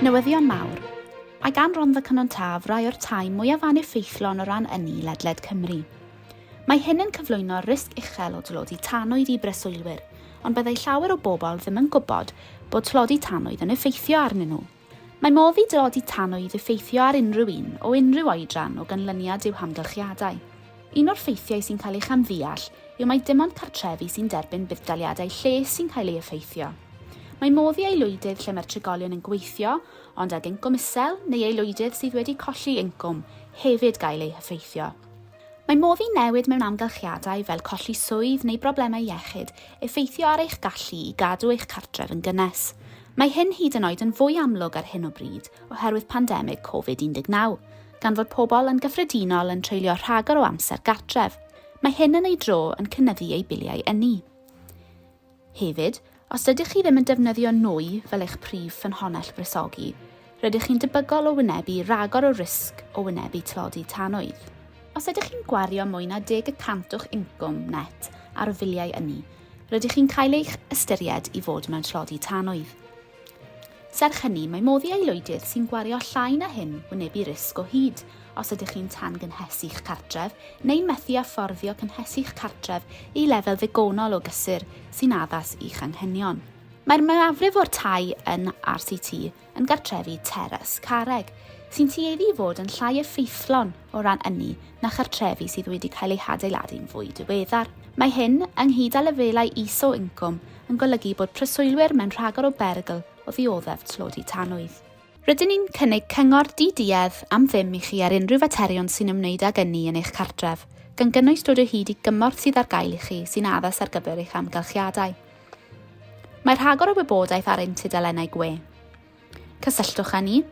Newyddion mawr. Mae gan Rondda Cynon Taf rai o'r tai mwyaf aneffeithlon o ran ynni ledled Cymru. Mae hyn yn cyflwyno risg uchel o dlodi tanwydd i breswylwyr, ond byddai llawer o bobl ddim yn gwybod bod tlodi tanwydd yn effeithio arnyn nhw. Mae modd i dlodi tanwydd effeithio ar unrhyw un o unrhyw oedran o ganlyniad i'w hamgylchiadau. Un o'r ffeithiau sy'n cael ei chamddeall yw mai dim ond cartrefi sy'n derbyn budd-daliadau lles sy'n cael ei effeithio. Mae modd i aelwydydd lle mae'r trigolion yn gweithio ond ag incwm isel neu aelwydydd sydd wedi colli incwm hefyd gael eu heffeithio. Mae modd i newid mewn amgylchiadau fel colli swydd neu broblemau iechyd effeithio ar eich gallu i gadw eich cartref yn gynnes. Mae hyn hyd yn oed yn fwy amlwg ar hyn o bryd oherwydd pandemig Covid 19, gan fod pobl yn gyffredinol yn treulio rhagor o amser gartref. Mae hyn yn ei dro yn cynyddu eu biliau ynni. Hefyd, os dydych chi ddim yn defnyddio nwy fel eich prif ffynhonnell wresogi, rydych chi'n debygol o wynebu rhagor o risg o wynebu tlodi tanwydd. Os ydych chi'n gwario mwy na deg y cant o'ch incwm net ar filiau ynni, rydych chi'n cael eich ystyried i fod mewn tlodi tanwydd. Serch hynny, mae modd i aelwydydd sy'n gwario llai na hyn wynebu risg o hyd os ydych chi'n tan-gynhesu'ch cartref neu'n methu â fforddio cynhesu'ch cartref i lefel ddigonol o gysur sy'n addas i'ch anghenion. Mae'r mwyafrif o'r tai yn RCT yn gartrefi teras carreg, sy'n tueddu i fod yn llai effeithlon o ran ynni na chartrefi sydd wedi cael eu hadeiladu'n fwy diweddar. Mae hyn, ynghyd â lefelau is o incwm, yn golygu bod preswylwyr mewn rhagor o berygl o ddioddef tlodi tanwydd. Rydyn ni'n cynnig cyngor di-duedd am ddim i chi ar unrhyw faterion sy'n ymwneud ag ynni yn eich cartref, gan gynnwys dod o hyd i gymorth sydd ar gael i chi sy'n addas ar gyfer eich amgylchiadau. Mae rhagor o wybodaeth ar ein tudalennau gwe. Cysylltwch â ni,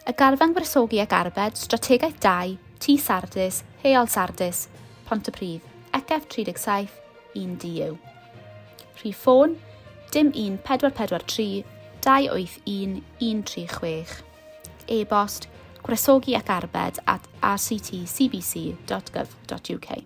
y Garfan Gwresogi ac Arbed, Strategaeth 2, Tŷ Sardis, Heol Sardis, Pontypridd, ECF 37, 1DU. Rhif ffôn, dim 1 443 281 136. E-bost, gwresogi ac arbed at rctcbc.gov.uk.